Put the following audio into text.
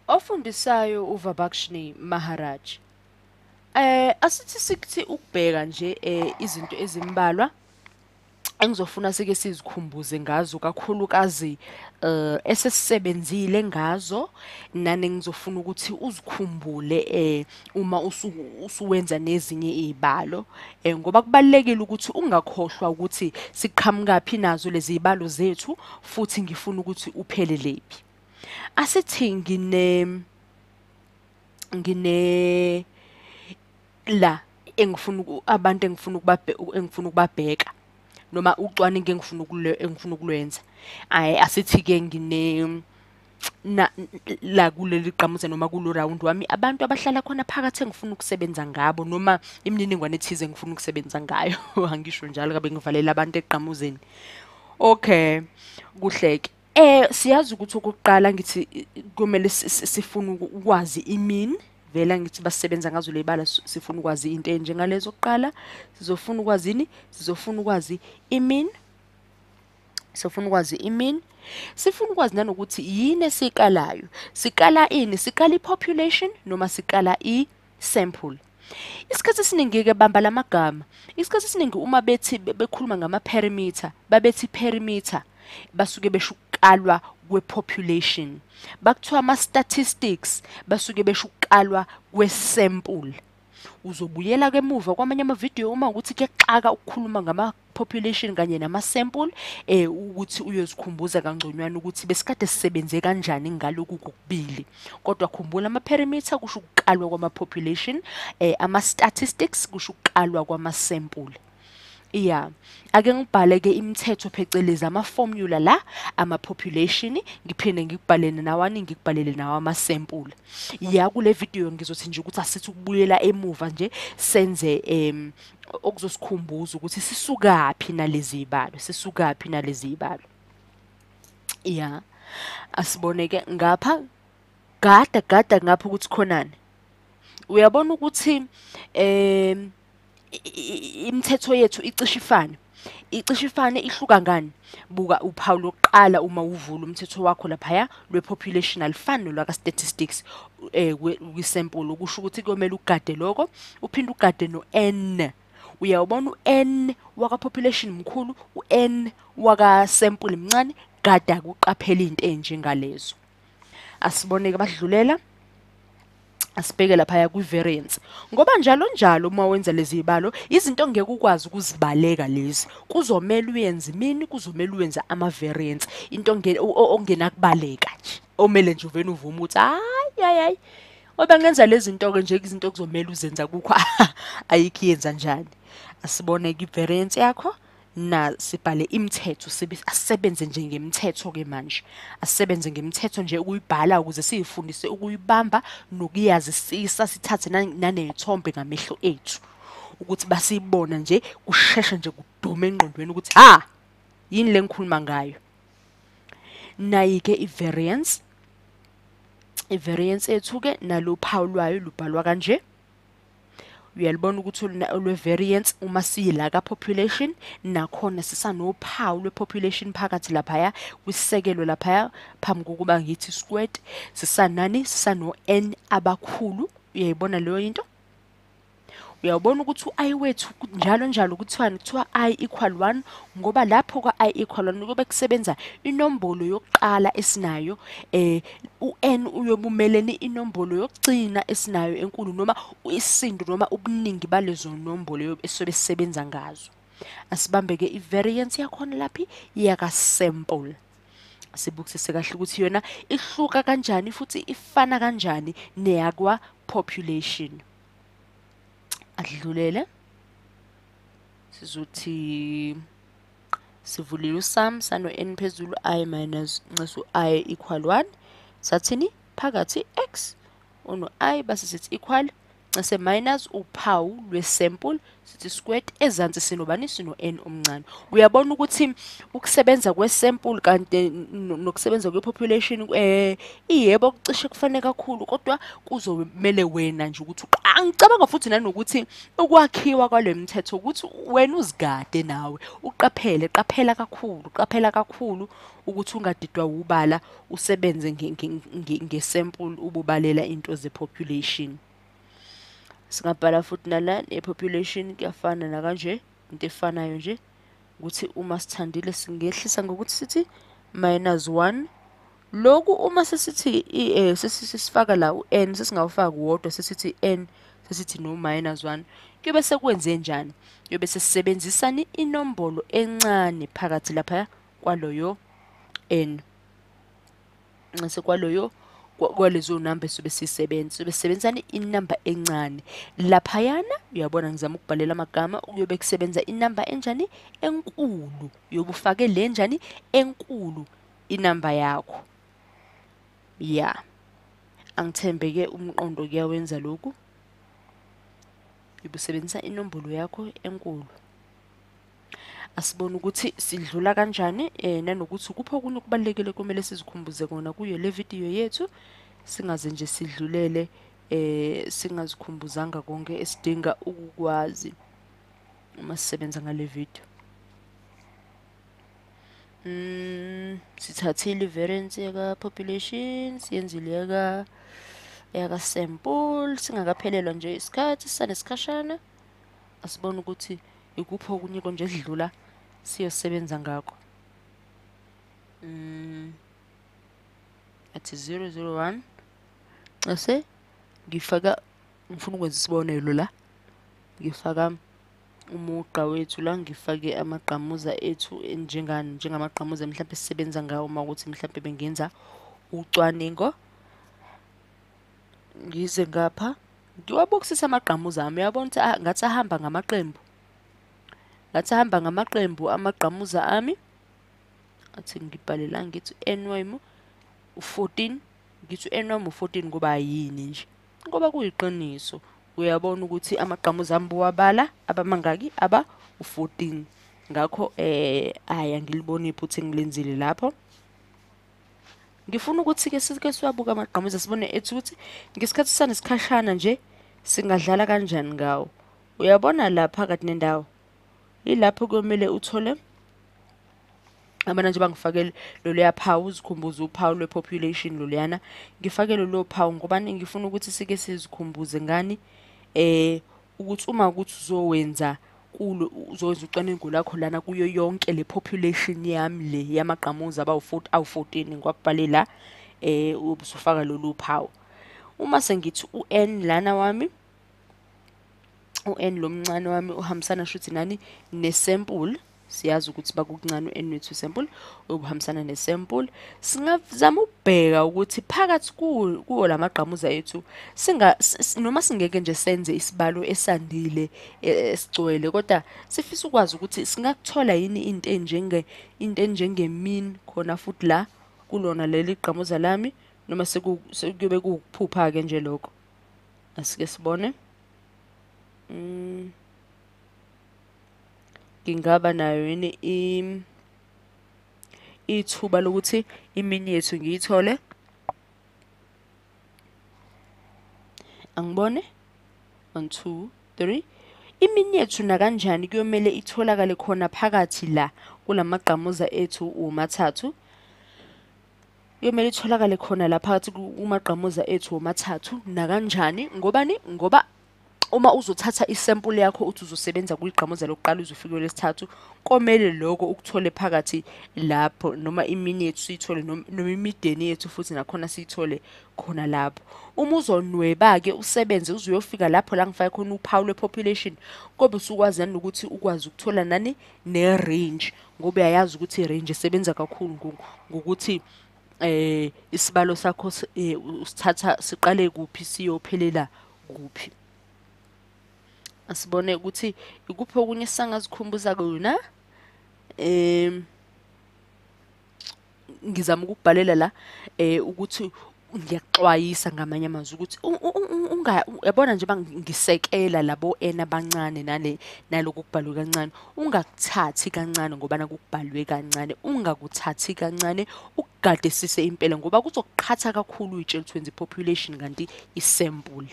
Ofundisayo uVabakhshni Maharaj. Asithi sithi ukubheka nje izinto ezimbalwa engizofuna sike sizikhumbuze ngazo, kakhulukazi esesisebenzile ngazo, nane ngizofuna ukuthi uzikhumbule uma usuwenza nezinye izibalo, ngoba kubalulekile ukuthi ungakhohlwa ukuthi siqhamukaphi nazo lezi zibalo zethu, futhi ngifuna ukuthi uphelelephi. Asithi ngine la engifuna abantu engifuna engifuna ukubabheka, noma ucwaningo engifuna ukulwenza. Ayi, asithi ke ngine na la kuleli gqamuza noma kulo round wami abantu abahlala khona phakathi engifuna ukusebenza ngabo, noma imininingwane ethize engifuna ukusebenza ngayo. Angisho njalo kabe ngivalela abantu egqamuzeni. Okay, kuhleke. Siyazi ukuthi okokuqala ngithi kumele sifune ukwazi i-mean. Vele ngithi basebenza ngazo le bala, sifuna ukwazi into enjengalezo kuqala. Sizofuna ukwazi ini? Sizofuna ukwazi i-mean. Sifuna ukwazi i-mean. Sifuna ukwazi nanokuthi yini esikalayo. Sikala ini? Sikala i-population noma sikala i-sample. Isikhathi esiningi-ke bamba lamagama. Isikhathi esiningi uma bethi bekhuluma ngama-perimeter, babethi perimeter basuke besho ukukalwa kwe-population. Bakuthiwa ama-statistics basuke besho ukukalwa kwe-sample. Uzobuyela ke emuva kwamanye amavidiyo uma ukuthi kuyaxaka ukukhuluma ngama-population kanye nama-sample, ukuthi uyozikhumbuza kangconywana ukuthi besikade sisebenze kanjani ngalokhu kokubili. Kodwa khumbula, ama-perimeter kusho ukukalwa kwama-population, ama-statistics kusho ukukalwa kwama-sample. Yeah, ake ngibhale ke imithetho phecelezi ama-formula la ama-population, ngiphinde ngikubhalele nawani, ngikubhalele nawo ama-sample. Ya, kule video ngizothi nje ukuthi asithi ukubuyela emuva nje senze okuzosikhumbuza ukuthi sisukaphi nalezi zibalo, sisukaphi nalezi zibalo. Yeah, asibone ke ngapha, gada gada ngapha ukuthi khonani. Uyabona ukuthi imithetho yethu icishe ifane. Icishe ifane, ihluka ngani? Buka uphawu lokuqala uma uvula umthetho wakho laphaya lwe-population alifani nolwaka-statistics kwi-sample, okusho ukuthi kuyomele ugade lokho, uphinde ugade no-N. Uyawubona u-N waka-population mkhulu, u-N waka-sample mncane, gada kuqaphela into enjengalezo. Asibone-ke badlulela. Asibheke laphaya kwi-variance, ngoba njalo njalo uma wenza lezi zibalo izinto ongeke ukwazi ukuzibaleka lezi, kuzomele uyenze imini, kuzomele uyenze ama-variance, into ongenakubaleka nje, omele nje uvele uvume ukuthi hayi hayi hayi, ngoba ngenza lezi zinto-ke nje, izinto okuzomele uzenza kukho ayikho iyenza njani. Asibone-ke i-variance yakho, na sibhale imithetho, asebenze nje ngemithetho-ke manje, asebenze ngemithetho nje ukuyibhala ukuze siyifundise ukuyibamba nokuyazisisa, sithathe naney'thombe ngamehlo ethu ukuthi basiyibona nje kusheshe nje kudume engqondweni ukuthi ha, yini le ngikhuluma ngayo. Nayi-ke i-variance, i-variance yethu-ke nalo phawu lwayo lubhalwa kanje. Uyalibona ukuthi olwe-variance uma siyila ka-population, nakhona sisanophawu lwe-population phakathi laphaya kwisisekelo laphaya phambi kokuba ngithi squared, sisanani, sisano-N abakhulu. Uyayibona leyo into? Uyawubona ukuthi u-I wethu njalo njalo kuthiwani? Kuthiwa I equal 1, ngoba lapho ka-I equal 1 kube kusebenza inombolo yokuqala esinayo, u-N uyobumelene inombolo yokugcina esinayo enkulu, noma isindo noma ubuningi balezo nombolo esobe sisebenza ngazo. Asibambe-ke i-variance yakhona laphi yaka-sample. Sibukisise kahle ukuthi yona ihluka kanjani futhi ifana kanjani neyakwa-population. Adlulele, sizothi sivulile usum sano n phezulu I minus ncesu I equal 1, sathini phakathi x uno I base sithi equal Ncese minus uphawu lwe-sample, sithi squared, ezansi sinobani? Sino-n omncane. Uyabona ukuthi ukusebenza kwe-sample kanti nokusebenza kwe-population iyebo kucishe kufane kakhulu, kodwa kuzomele wena nje ukuthi angicabanga futhi nanokuthi ukwakhiwa kwale mthetho ukuthi wena uzigade nawe, uqaphele, qaphela kakhulu, qaphela kakhulu ukuthi ungadidwa ubala, usebenze nge-sample ububalela into ze-population. Singabhala futhi nala ne-population kuyafana nakanje, into efanayo nje ukuthi uma sithandile singehlisa ngokuthi sithi minus 1. Lokhu uma sesithi sesifaka la u-n, sesingawufaki wodwa, sesithi n, sesithi no minus 1, kuyobe sekwenze njani? Kuyobe sesisebenzisani inombolo encane phakathi lapha kwaloyo n, sekwaloyo kwalezo namba esuke sisebenza, sobe sisebenzisana inamba encane laphayana. Uyabona ngizama ukubhalela amagama, kuyobe kusebenza inamba enjani? Enkulu. Uyobe ufake le njani? Enkulu inamba yakho. Ya, angithembeke umqondo kuyawenza lokhu. Ubusebenzisa inombolo yakho enkulu. Asibone ukuthi sidlula kanjani nanokuthi kuphi okunye okubalulekile kumele sizikhumbuze kona kuyo le video yethu, singaze nje sidlulele singazikhumbuzanga konke esidinga ukukwazi uma sisebenza ngale video. Sithathile i-variance yaka population, siyenzile yaka sample, singakaphelelwa nje isikhathi, sisanesikhashana. Asibone ukuthi ikuphi okunye konje esidlula siyosebenza ngakho. Athi 001. Ase ngifaka, ngifuna ukwenza isibonelo la, ngifaka umugqa wethu la, ngifake amagqamuza ethu njengani, njengamagqamuza mhlawumbe sisebenza ngawo uma ukuthi mhlawumbe bengenza ucwaningo. Ngize ngapha ngiwabukisise amagqamuza ami, uyabona ukuthi ngathi ahamba ngamaqembu, ngathi ahamba ngamaqembu amagqamuza ami. Athi ngibhale la ngithi n wami u14, ngithi n wami u14 ngoba yini nje, ngoba kuyiqiniso. Uyabona ukuthi amagqamuza ami buwabala abamangaki? Aba u14. Ngakho aya ngilibona iphutha engilenzile lapho. Ngifuna ukuthi ke sike siwabuka amagqamuza, sibone ethi ukuthi ngesikhathi sanesikhashana nje singadlala kanjani ngawo. Uyabona la phakathi nendawo ilapho kuyomele uthole abana nje bangifakele loluya phawu, uzikhumbuze uphawu lwe-population loluyana. Ngifake lolo phawu ngoba ngifuna ukuthi sike sizikhumbuze ngani ukuthi uma ukuthi uzowenza kulo, uzowenza ucwaningo lakho lana kuyo yonke le population yami le yamagqamuza awu-14 ngiwabhale la, ubusufaka lolu phawu. Uma sengithi u-n lana wami, u-n lo mncane wami uhambisana shuthi nani ne-sample. Siyazi ukuthi bakukuncane u-n wethu sample ubuhambisana ne-sample. Singazama ukubheka ukuthi phakathi kuwo lamagqamuza ethu singa noma singeke nje senze isibalo esandile esigcwele, kodwa sifisa ukwazi ukuthi singakuthola yini into enjenge mean khona futhi la kulona leli gqamuza lami, noma sekuyobe kuwukuphupha ke nje lokho. Asike sibone. Ngingaba nayo yini ithuba lokuthi imini yethu ngiyithole? Angibone. 1 2 3. Imini yethu nakanjani kuyomele itholakale khona phakathi la kulamagqamuza ethu womathathu. Kuyomele itholakale khona la phakathi kumagqamuza ethu womathathu nakanjani, ngobani? Ngoba uma uzothatha isample yakho uthi uzosebenza kuyigqamuza lokuqala uzofika kwelesithathu, komele lokho ukuthole phakathi lapho, noma imini yethu siyithole, noma imideni yethu futhi nakhona siyithole khona lapho. Uma uzonweba-ke usebenze uze uyofika lapho la ngifake khona uphawu lwe-population, kobe usukwazi nanokuthi ukwazi ukuthola nani ne-range, ngoba uyayazi ukuthi i-range isebenza kakhulu ngokuthi isibalo sakho usithatha siqale kuphi siyophelela kuphi. Asibone ukuthi ikuphi okunye esangazikhumbuza kona. Ngizama ukubhalela la ukuthi Ngiyakuxwayisa ngamanye amazwi ukuthi uyabona nje ngisekela labo N abancane nale naloku okubhalwe kancane, ungakuthathi kancane ngoba nakhu kubhalwe kancane, ungakuthathi kancane, ukugadisise impela ngoba kuzokuqhatha kakhulu uy'tshela ukuthi wenza i-population kanti i-sample.